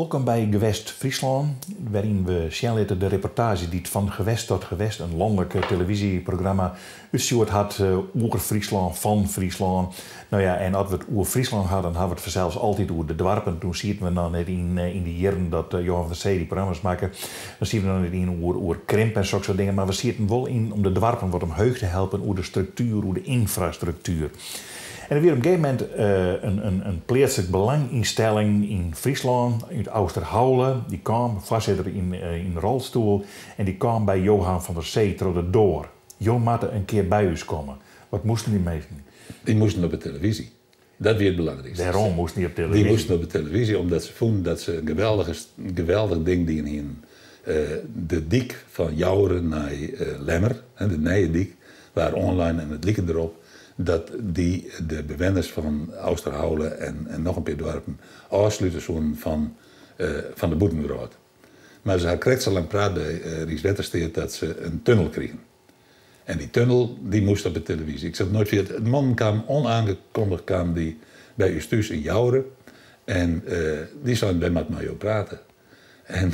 Wolkom by Gewest Fryslân, wêryn we sjen litte de reportaazje dy't Van Gewest tot Gewest, in lanlik televyzjeprogramma, útstjoerd hat oer Fryslân, fan Fryslân. No ja, en as we it oer Fryslân ha, dan ha we it fansels altyd oer de doarpen. Doe sieten we noch net yn yn de jierren dat Johan van der Zee dy programma's makke, dan sieten we noch net yn oer oer krimp en soksoart dingen, mar we sieten wol yn om de doarpen wat omheech te helpen oer de struktuer, oer de ynfrastruktuer. En der wie op in gegeven momint in in pleatslik belangynstelling yn Fryslân, út Ousterhaule, dy kaam, foarsitter yn yn rolstoel, en dy kaam by Johan van der Zee troch de doar. Jo moatte in kear by ús komme. Wat moasten dy minsken? Dy moasten op de televyzje. Dat wie it belangrykste. Wêrom moasten dy op televyzje? Dy moasten op de televyzje omdat se fûnen dat se in geweldich ding dien hienen. De dyk fan Joure nei Lemmer, de nije dyk, waard oanlein en it like derop dat dy de bewenners fan Ousterhaule en noch in pear doarpen ôfslute soenen fan de bûtenwrâld. Mar se ha krekt sa lang praat by Rykswettersteat dat se in tunnel krigen. En dy tunnel dy moast op de televyzje. Ik sil it noait ferjitte, de mannen kamen onaangekondigd kamen dy by ús thús yn Joure en dy seinen wy moatte mei jo prate. En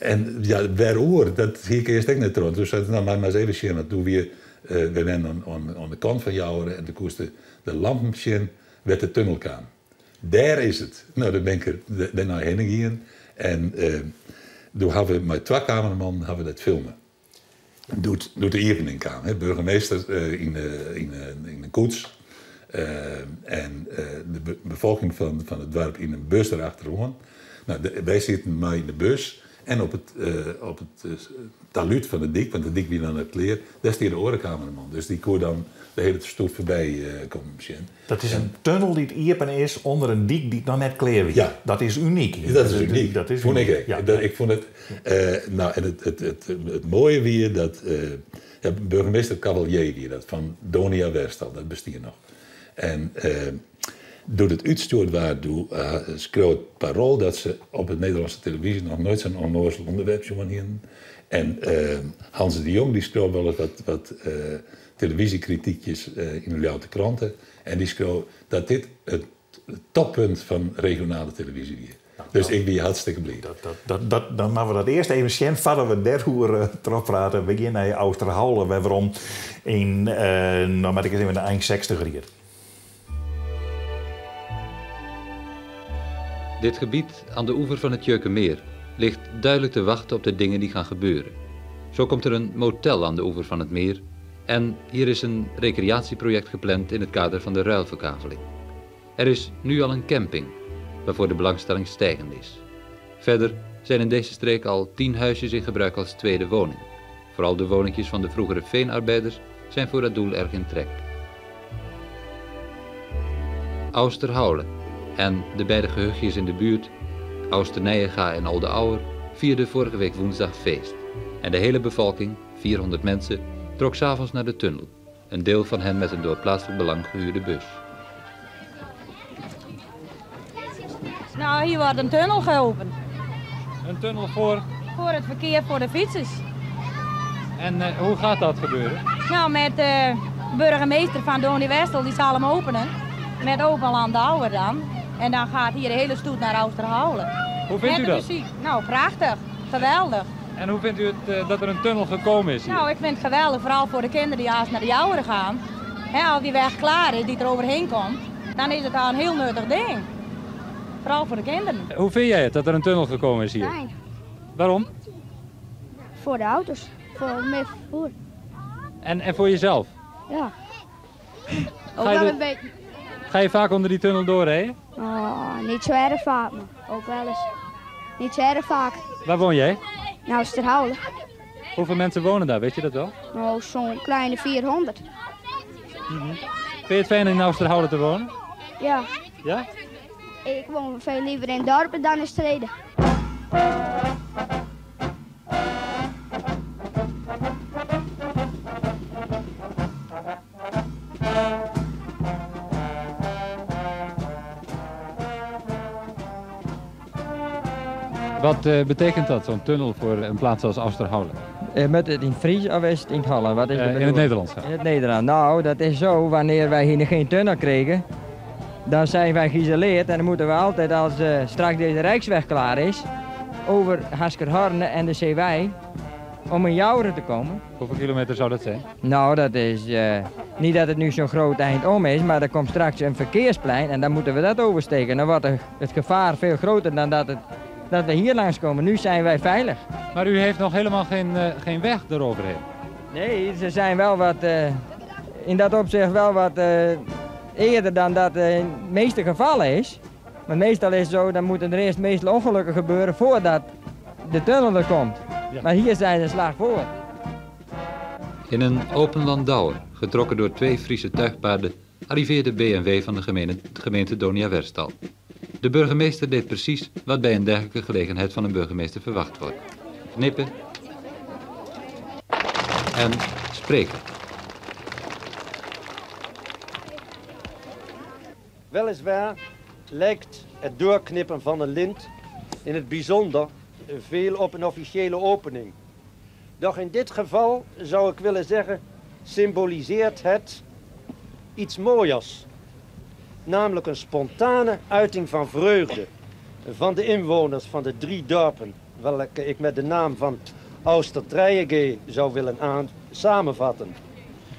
en ja, wêroer, dat hie ik earst ek net troch. Doe sei ik, no mei mar ris even sjen, want doe wie, wy wennen oan de kant fan Joure en doe koest de lampen sjen wêr't de tunnel kaam. Dêr is it. No, dêr bin ik dêrnei hinne gien en doe ha we mei twa kameramannen ha we dat filme. Doe't de iepening kaam, hè, burgemeester yn in koets en de befolking fan it doarp yn in bus derachteroan. No, wy sieten mei yn de bus en op it op it talúd fan de dyk, want de dyk wie noch net klear, dêr stie de oare kameraman. Dus dy koe dan de hiele stoet foarby kommen sjen. Dat is in tunnel dy't iepen is ûnder in dyk dy't noch net klear wie. Ja. Dat is unyk. Dat is unyk, dat is fûn ik ek. Ja. Ik fûn it, no, en it moaie wie dat, ja, burgemeester Cavalier wie dat, fan Doniawerstal, dat bestie noch. En doe't it útstjoerd waard, doe skreau it Parool dat se op de Nederlânske televyzje noch noait sa'n ûnnoazel ûnderwerp sjoen hienen. En Hans de Jong dy skreau wolris wat televyzjekritykjes yn de Ljouwerter Krante en dy skreau dat dit it toppunt fan regionale televyzje wie. Dus ik wie hartstikke bliid. Dan moatte we dat earst even sjen foardat we dêroer trochprate. We gean nei Ousterhaule wer werom yn, no moat ik ris even de ein sechstiger jier. Dit gebied aan de oever van het Tjeukemeer ligt duidelijk te wachten op de dingen die gaan gebeuren. Zo komt er een motel aan de oever van het meer en hier is een recreatieproject gepland in het kader van de ruilverkaveling. Er is nu al een camping, waarvoor de belangstelling stijgend is. Verder zijn in deze streek al tien huisjes in gebruik als tweede woning. Vooral de woningjes van de vroegere veenarbeiders zijn voor dat doel erg in trek. Ousterhaule en de beide gehuchtjes in de buurt, Ousternijega en Olde Ouwer, vierden vorige week woensdag feest. En de hele bevolking, 400 mensen, trok 's avonds naar de tunnel. Een deel van hen met een door plaatselijk belang gehuurde bus. Nou, hier wordt een tunnel geopend. Een tunnel voor? Voor het verkeer, voor de fietsers. En eh, hoe gaat dat gebeuren? Nou, met de burgemeester van Doniawerstal, die zal hem openen. Met Open Landauer dan. En dan gaat hier de hele stoet naar Ousterhaule. Hoe vindt met u de dat? muziek. Nou, prachtig. Geweldig. En hoe vindt u het eh, dat er een tunnel gekomen is hier? Nou, ik vind het geweldig, vooral voor de kinderen die haast naar de Jouweren gaan. Hè, als die weg klaar is, die er overheen komt, dan is het al een heel nuttig ding. Vooral voor de kinderen. Hoe vind jij het dat er een tunnel gekomen is hier? Fijn. Waarom? Voor de auto's. Voor meer vervoer. En, en voor jezelf? Ja. Ook Ga je wel de- een beetje. Ga je vaak onder die tunnel doorrijden? Oh, niet zo erg vaak, maar ook wel eens. Niet zo erg vaak. Waar woon jij? Nou, is het Hoeveel mensen wonen daar, weet je dat wel? Nou, zo'n kleine 400. Vind je het fijn in Ousterhaule te wonen? Ja. Ja? Ik woon veel liever in dorpen dan in steden. Wat eh, betekent dat, zo'n tunnel voor een plaats als Ousterhaule? Eh, met het in het Fries of is het in het Holland? Wat is de Eh, in het bedoeling? Nederlands. ja. In het Nederlands. Nou, dat is zo. Wanneer wij hier geen tunnel kregen, Dan zijn wij geïsoleerd en dan moeten we altijd als straks deze Rijksweg klaar is, over Haskerhorne en de Zeewei om in Joure te komen. Hoeveel kilometer zou dat zijn? Nou, dat is niet dat het nu zo'n groot eind om is, maar er komt straks een verkeersplein en dan moeten we dat oversteken. Dan wordt het gevaar veel groter dan dat we hier langskomen. Nu zijn wij veilig. Maar u heeft nog helemaal geen weg eroverheen? Nee, ze zijn wel wat, in dat opzicht wel wat eerder dan dat in de meeste gevallen is. Maar meestal is het zo, dan moeten er eerst meestal ongelukken gebeuren voordat de tunnel er komt. Ja. Maar hier zijn ze een slag voor. In een open landauer, getrokken door 2 Friese tuigpaarden, arriveerde BMW van de gemeente Doniawerstal. De burgemeester deed precies wat bij een dergelijke gelegenheid van een burgemeester verwacht wordt. Knippen en spreken. Weliswaar lijkt het doorknippen van een lint in het bijzonder veel op een officiële opening. Doch in dit geval zou ik willen zeggen, symboliseert het iets mooiers. Namelijk een spontane uiting van vreugde van de inwoners van de 3 dorpen, welke ik met de naam van Austertrijegee zou willen samenvatten.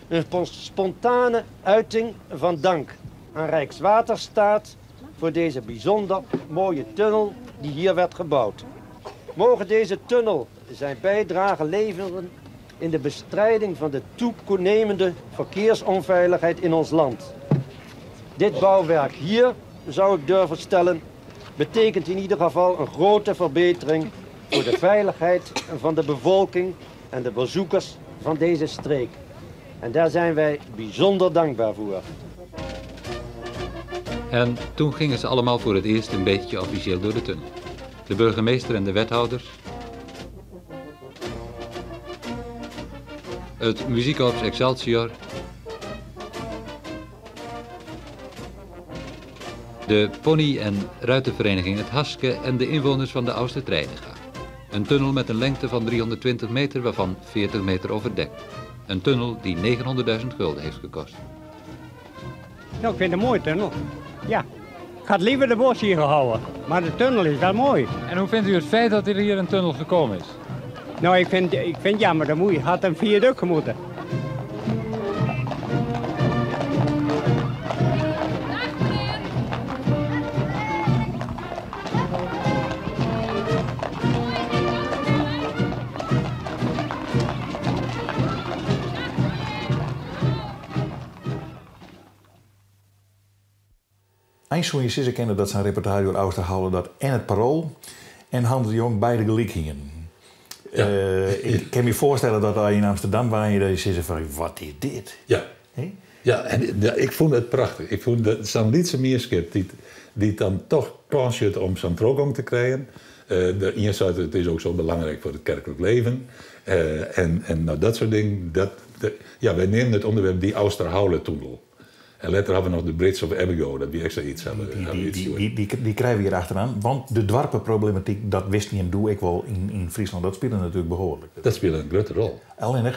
Een spontane uiting van dank aan Rijkswaterstaat voor deze bijzonder mooie tunnel die hier werd gebouwd. Mogen deze tunnel zijn bijdrage leveren in de bestrijding van de toenemende verkeersonveiligheid in ons land. Dit bouwwerk hier, zou ik durven stellen, betekent in ieder geval een grote verbetering voor de veiligheid van de bevolking en de bezoekers van deze streek. En daar zijn wij bijzonder dankbaar voor. En toen gingen ze allemaal voor het eerst een beetje officieel door de tunnel. De burgemeester en de wethouders. Het muziekkorps Excelsior. De pony- en ruitenvereniging Het Haske en de inwoners van de Austertrijnega. Een tunnel met een lengte van 320 meter, waarvan 40 meter overdekt. Een tunnel die 900.000 gulden heeft gekost. Ik vind het een mooie tunnel. Ja, ik had liever de bos hier gehouden, maar de tunnel is wel mooi. En hoe vindt u het feit dat er hier een tunnel gekomen is? Ik vind jammer, dat moet je. Had een viaduct gemoeten. Eens zo'n je sissen kennen dat zijn reportage door Ousterhaule dat en het Parool en Hans de Jong beide gelijk gingen. Ik kan me voorstellen dat als je in Amsterdam was, dat je zegt van, wat is dit? Ja. Hé? Ja, en, ja, ik vond het prachtig. Ik vond dat zo'n lietse meerschip die dan toch kans had om zo'n troggong te krijgen. De ene het is ook zo belangrijk voor het kerkelijk leven. En nou, dat soort dingen. Wij nemen het onderwerp die Ousterhaule-tunnel. En later hebben we nog de Bridge of Abigo, dat we extra iets hebben. Die Hebben we iets doen. krijgen we hier achteraan. Want de dwarpenproblematiek, dat wist niet en doe ik wel in Friesland, dat speelde natuurlijk behoorlijk. Dat speelde een grote rol. Alleen,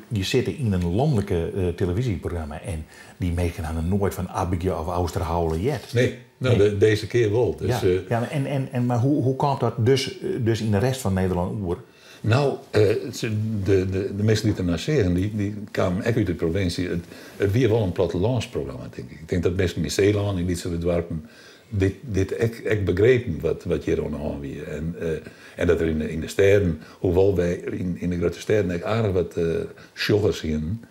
je zit in een landelijke televisieprogramma en die mensen hadden nooit van Abigo of Ousterhaule jet. Nee, Nee. deze keer wel. Dus, Maar hoe komt dat dus in de rest van Nederland oer? De mensen die ernaar zeggen, die kwamen echt uit de provincie. Het was wel een plattelandsprogramma, denk ik. Ik denk dat mensen in Zeeland, in die soort dorpen, dit echt begrepen wat hier aan de hand was. En dat er in de steden, hoewel wij in de grote steden echt aardig wat sjoggers zien,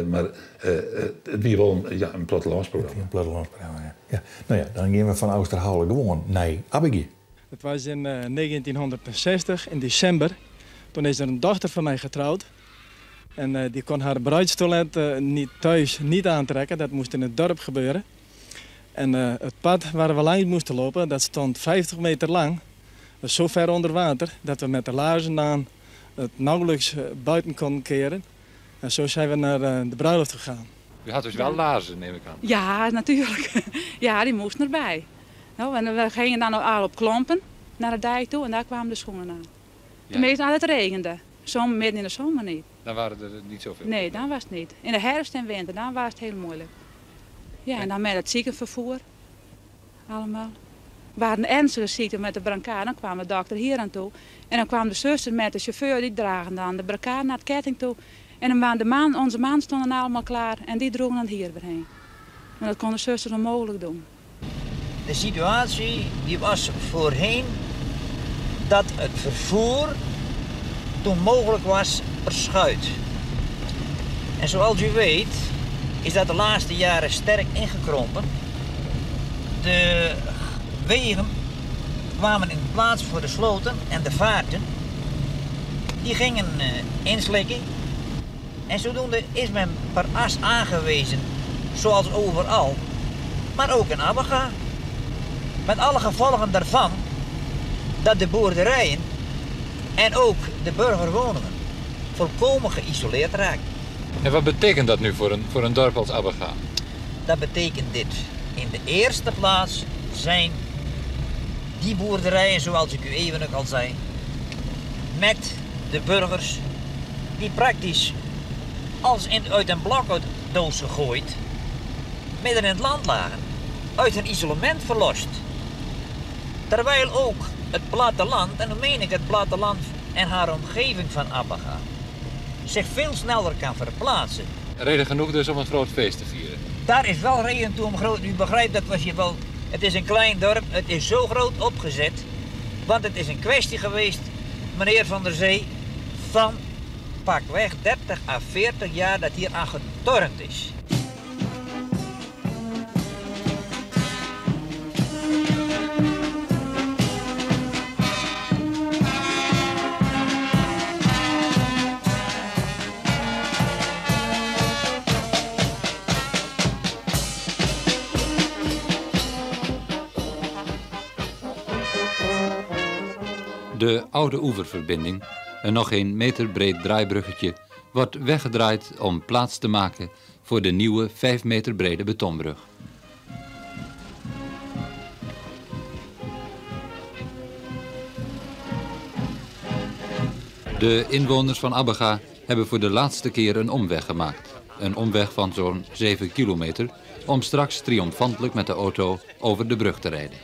maar het was wel een plattelandsprogramma. Een plattelandsprogramma, ja. Ja. Dan gaan we van Ousterhaule gewoon naar Abbegea. Het was in 1960, in december. Toen is er een dochter van mij getrouwd. En die kon haar bruidstoilet thuis niet aantrekken. Dat moest in het dorp gebeuren. En het pad waar we langs moesten lopen, dat stond 50 meter lang. Dat was zo ver onder water dat we met de laarzen aan het nauwelijks buiten konden keren. En zo zijn we naar de bruiloft gegaan. U had dus wel laarzen, neem ik aan? Ja, natuurlijk. Ja, die moesten erbij. En we gingen dan al op klompen naar de dijk toe en daar kwamen de schoenen aan. Tenminste, aan het regende. Midden in de zomer niet. Dan waren er niet zoveel? Nee, dan was het niet. In de herfst en winter, dan was het heel moeilijk. Ja, en dan met het ziekenvervoer. Allemaal. Waren ernstige ziekten met de brancard, dan kwam de dokter hier aan toe. En dan kwam de zuster met de chauffeur, die dragen dan de brancard naar het ketting toe. En dan waren de man, onze man stonden allemaal klaar en die droegen dan hier weer heen. Maar dat kon de zuster onmogelijk doen. De situatie die was voorheen dat het vervoer toen mogelijk was per schuit. En zoals u weet is dat de laatste jaren sterk ingekrompen. De wegen kwamen in plaats voor de sloten en de vaarten. Die gingen inslikken. En zodoende is men per as aangewezen, zoals overal, maar ook in Abbega. Met alle gevolgen daarvan dat de boerderijen en ook de burgerwoningen volkomen geïsoleerd raakten. En wat betekent dat nu voor een dorp als Abbega? Dat betekent dit. In de eerste plaats zijn die boerderijen, zoals ik u even ook al zei, met de burgers die praktisch als uit een blokdoos gegooid, midden in het land lagen, uit hun isolement verlost. Terwijl ook het platteland, en dan meen ik het platteland en haar omgeving van Abbega, zich veel sneller kan verplaatsen. Reden genoeg dus om een groot feest te vieren. Daar is wel reden toe om groot... U begrijpt, dat was hier wel... Het is een klein dorp, het is zo groot opgezet. Want het is een kwestie geweest, meneer Van der Zee, van pakweg 30 à 40 jaar dat hier aan getornd is. De oude oeververbinding, een nog geen meter breed draaibruggetje, wordt weggedraaid om plaats te maken voor de nieuwe 5 meter brede betonbrug. De inwoners van Abbega hebben voor de laatste keer een omweg gemaakt. Een omweg van zo'n 7 kilometer om straks triomfantelijk met de auto over de brug te rijden.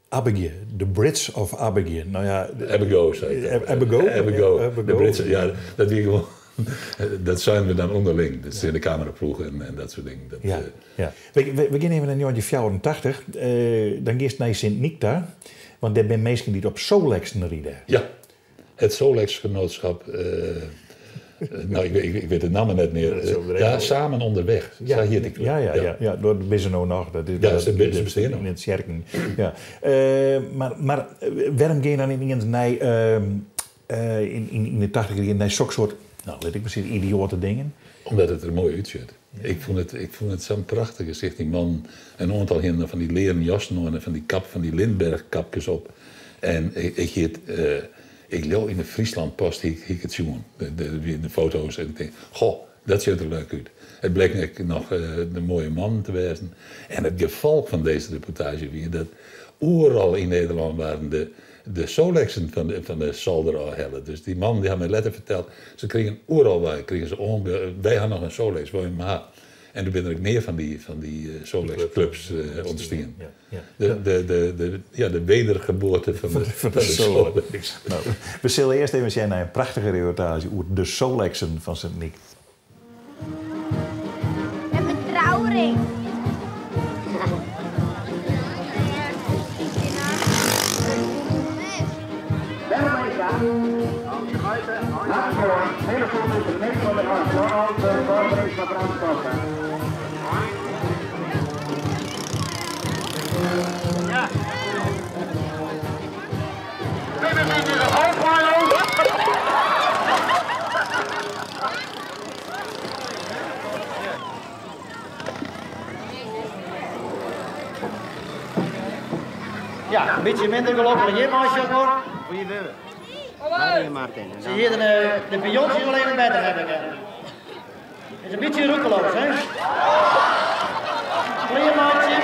Abbegea, de Bridge of Abbegea. Nou ja, Abbego, zei ik. Abbego? Abbego. Abbego. De Britse, ja, dat, die gewoon, dat zijn we dan onderling. Dat zijn de cameraploeg en dat soort dingen. Dat, ja, ja. We gaan even naar 1984. Dan gaat naar Sint-Nyk. Want daar zijn mensen die op Solexen rijden. Ja, het Solex-genootschap. Nou, ik weet de naam net meer. Ja, Samen Onderweg. Ja, hier die ja, ja, ja, ja, dat is ze nog. Dat is, ja, ze bestaan nog. In het Sjerken. Ja. Maar waarom ging je dan ineens naar, in de 80 jaar naar zo'n soort, nou weet ik precies, idiote dingen? Omdat het er mooi uitziet. Ja. Ik vond het zo'n prachtig gezicht. Die man, een aantal hinder van die leren jassen en van die kap, van die Lindbergh-kapjes op. En ik ik loop in de Friesland Post, ik het zien, de foto's. En ik denk, goh, dat ziet er leuk uit. Het bleek nog een mooie man te wezen. En het gevolg van deze reportage was dat overal in Nederland waren de Solexen van de Zolder afhellen. Dus die man die had mij letterlijk verteld, ze kregen overal wij, kregen ze wij hadden nog een Solex, wil je hem hebben? En toen ben er ook meer van die Solex-clubs ontstaan. Ja, ja. De wedergeboorte van de Solex. Nou, we zullen eerst even zien naar een prachtige reportage over de Solexen van Sint-Nyk. En mijn trouwring. Boring. Ja, een beetje minder gelokkig hier, maar hoor. Ze hier de piontjes wel even beter hebben. Het is een beetje roekeloos, hè? Kleermaatje.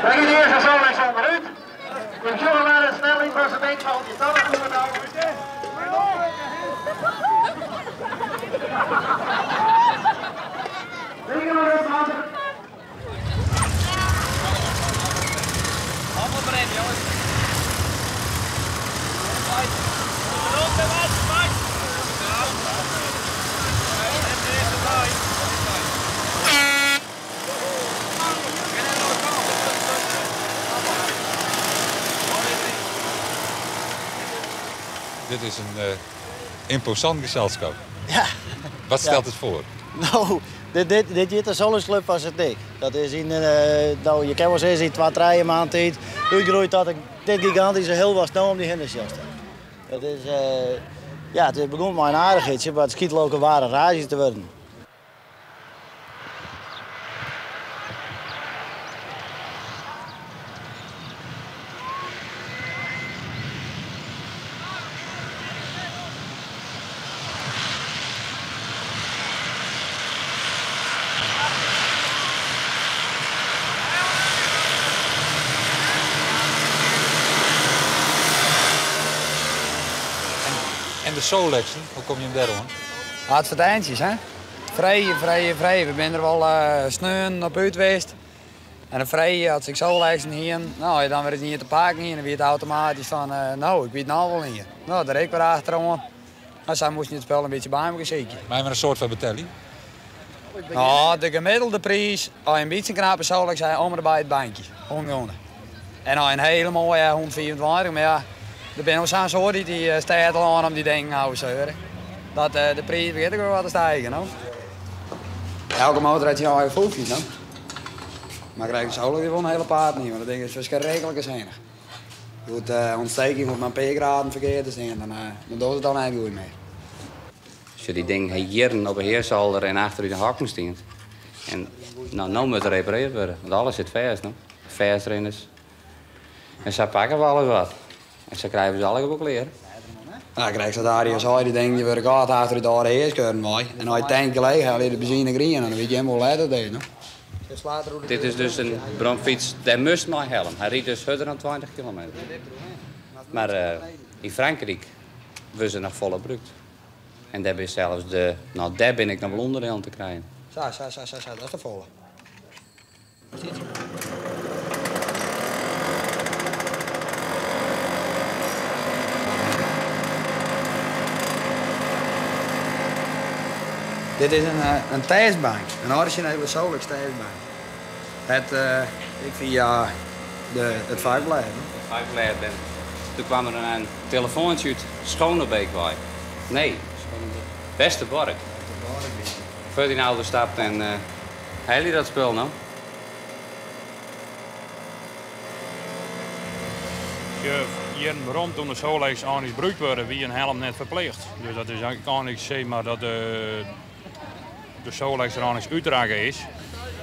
Breng de eerste zo eens onderuit. De jongen naar de snelheid van zijn been valt je dan goed nou. Allemaal erin, jongens. Dit is een imposant gezelschap. Ja. Wat stelt het voor? Nou, dit is de Solexclub van het dik. Dat is in, nou, je kan wel eens in 2, 3 maanden tijd uitgroeit dat dit gigantische heel was nou om die hinderjassen. Het is, ja, het begon maar een aardigheidje, maar het schiet ook een ware rage te worden. En de Solexen, hoe kom je hem daar aan? Advertenties, hè? Vrij, vrij, vrij. We zijn er wel sneun op uit geweest. En een vrij had ik Solexen hier. Nou, dan werd het niet te pakken hier. En dan werd het automatisch van, nou, ik weet nou wel hier. Nou, daar reed ik weer achterom. Maar zij moesten het spel een beetje bij me zeker. Maar met een soort van betelling? Nou, de gemiddelde prijs, als je een beetje knappe Solex zei, om erbij het bankje. 100. En al een hele mooie 124, maar ja. Er zijn ook zo'n soort die staat al aan om die dingen houden, zeuren. Dat de prijs begint ook wel wat te stijgen, no? Elke motor had je eigen voetje, no? Maar krijg je zo wel een hele paard niet, want dat ding is verschrikkelijk zenig. Goed, ontsteking moet maar een paar graden verkeerd zijn, dan doet het dan eigenlijk goed mee. Als je die dingen hier op een heerzolder en achter in de hakken stond. En nou moet het gerepareerd worden, want alles zit vast, no? Vestrenners. En ze pakken we alles wat. En ze krijgen ze allemaal kleren. Nou, krijg ze daar hier zo, die denken, je wordt gaat achter de oude heerskeuren mee. En als je tank gelegen, haal je de benzine green en dan weet je helemaal hoe dat is, no? Dit is dus een bromfiets, daar moest maar helm. Hij rijdt dus verder dan 20 kilometer. Maar in Frankrijk worden ze nog volop gebruikt. En daar ben zelfs de, nou daar ben ik nog wel onderdeel te krijgen. Zo, zo, zo, zo, zo, dat is de volle. Dit is een testbank, een originele Solex testbank. Ik via het vakblad. Het vakblad en toen kwam er een telefoontje uit Schonebeek bij. Nee, Westerbork. Ferdinand stapt en hij liet dat spul nou. Hier waarom toen de Solex aan is gebruikt worden, wie een helm net verplicht. Dus dat is eigenlijk niks, zeg maar, dat de Solex er aan is uitdragen is.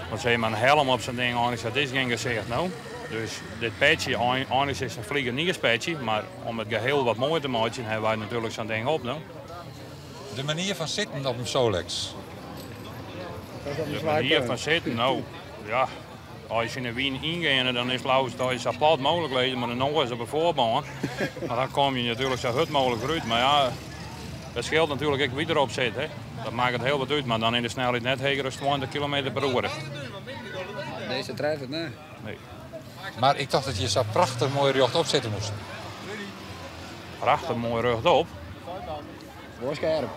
Want zeg maar, een helm op zijn ding aan is, dat is geen gezicht nou. Dus dit petje aan is een vliegenierspetje, maar om het geheel wat mooier te maken, hebben wij natuurlijk zo'n ding op nou. De manier van zitten op een Solex? De manier van zitten, nou, ja. Als je in de wien ingaat, dan is het dat je zo plat mogelijk lezen, maar de nog is op een voorbaan. Maar dan kom je natuurlijk zo hard mogelijk uit. Maar ja, dat scheelt natuurlijk ook wie erop zit. Hè. Dat maakt het heel wat uit, maar dan in de snelheid net hoger dan 20 km per uur. Deze drijft het, nee. Nee. Maar ik dacht dat je zo prachtig mooi rechtop zitten moest. Prachtig mooi rechtop? Voorscherp.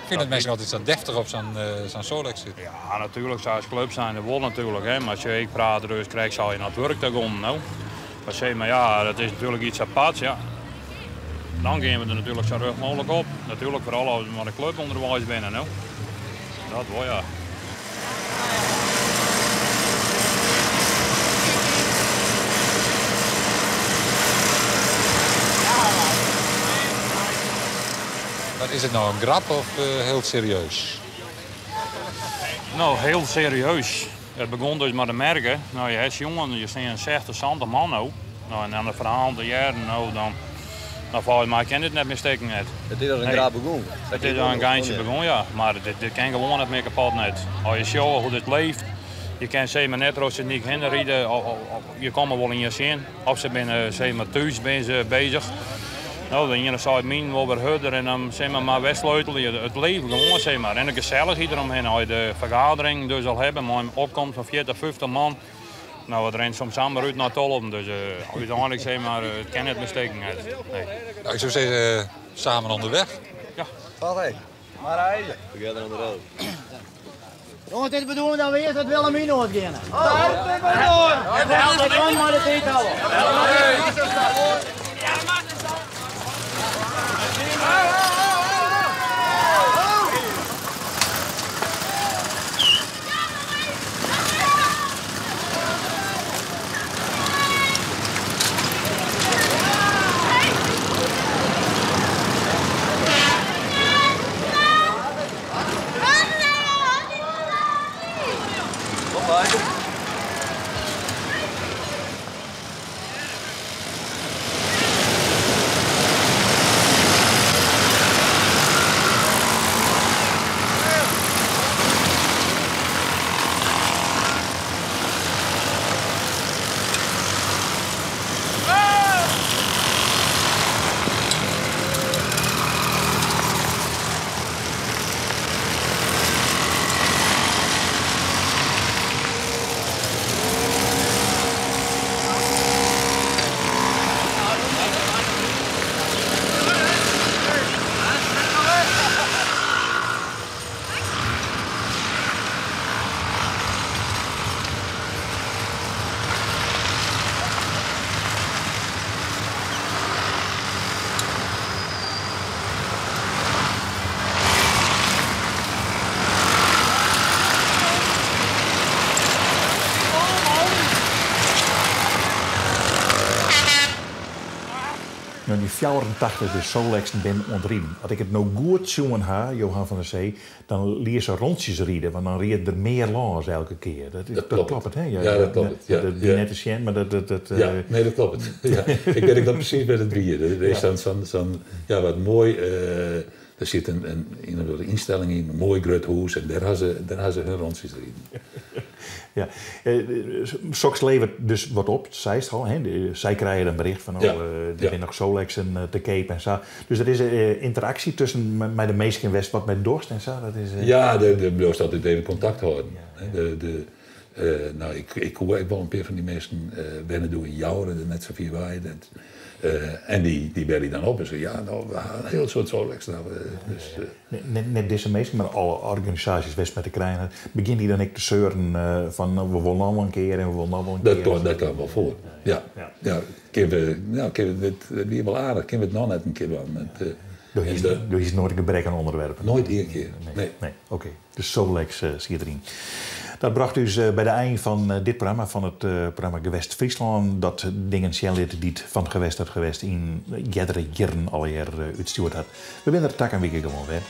Ik fyn dat minsken altyd sa deftich op sa'n sa'n Solex sitte. Ja, natuerlik, sa as klup zijnde wol natuerlik. Hè. Mar sjoch, ik praat der dus krekt sa nei it wurk ta gong no. Mar sis mar ja, dat is natuerlik iets aparts, ja. Dan gean we der natuerlik sa rjocht mooglik op. Natuerlik foaral as we mei de klup ûnderweis binne no. Dat wol ja. Mar is it no in grap of hiel serieus? No, hiel serieus. It begûn dus mei de merke. No, je ha sjoen, je stean 60, 70 man no. No, en dan de ferhalen te hearren, no, dan, dan folgens my kin dit net mear stikken net. It is al in grap begûn. It is al in geintsje begûn, ja. Mar dit, dit kin gewoan net mear kapot net. As je sjogge hoe't it leeft, je kin sis mar net troch Sint Nyk hinne ride, of, je komme wol ien tsjin. Of se binne sis mar thús binne se bezich. No, de iene seit myn wol wer hurder en dan sis mar mar wer sleutelje. It leeft gewoan sis mar. En de gesellichheid deromhinne. As je de fergadering dus al hawwe mei in opkomst fan 40, 50 man. No, it rint soms samar út nei tolven. Dus úteinlik sis mar, it kin net mear stikken. Nee. Nou, ik soe sizze, samen onderweg. Ja. Wacht even. Maar reizen. Together on the road. Jongens, dit bedoelen dat we eerst het Wilhelminoord geane. Dat kan maar de tijd houden. Nei dy 84 de Solexen bin oan it riden. As ik it no goed sjoen ha, Johan van der Zee, dan lies se rûntsjes ride, want dan ried der mear lâns elke kear. Dat, dat, dat kloppet, hè? Ja, dat kloppet. Ja, dat wie net te sjen, mar dat... dat, dat ja, nee, dat kloppet. Ja. Ik weet ek presys wêr't it wie. Der is sa'n, sa'n, sa'n, ja, wat moai... Uh, der sit in, in, in of ynstelling yn, in moai grut hûs, en dêr ha se, dêr ha se hun rûntsjes riden. Ja, soks leveret dus wat op, seist al. Hè? Sy krije dan bericht fan, oh, der binne noch Solexen te keap en sa. Dus der is ynteraksje tusken mei de minsken wêr'tst wat mei dochst en sa? Dat is, Ja, dêr bliuwst altyd even kontakt hâlden. De, de, no, ik, ik koe ek wol in pear fan dy minsken wenne doe yn Joure, net sa fier wei. Dat, en dy, dy belje dan op en sizze, ja, no, we ha in hiel soad Solex. No, dus, Net, net dizze minsken, mar alle organisaasjes wêr'tst mei te krijen hat, begjinne dy dan ek te seuren fan we wolle noch wol in kear en we wolle noch wol in kear? Dat, dat kaam wol foar, ja. ja. Kinne we, no, kinne we, dit, dit wie wol aardich, kinne we it noch net in kear dwaan? Do hiest noait in gebrek oan ûnderwerpen? Noait ien kear, nee. Nee, oké. De Solex siet deryn. Dat brocht ús by de ein fan dit programma, fan it programma Gewest Fryslân, dat dingen sjen lit dy't Fan Gewest tot Gewest yn eardere jierren allegear útstjoerd hat. We binne der takom wike gewoan wer.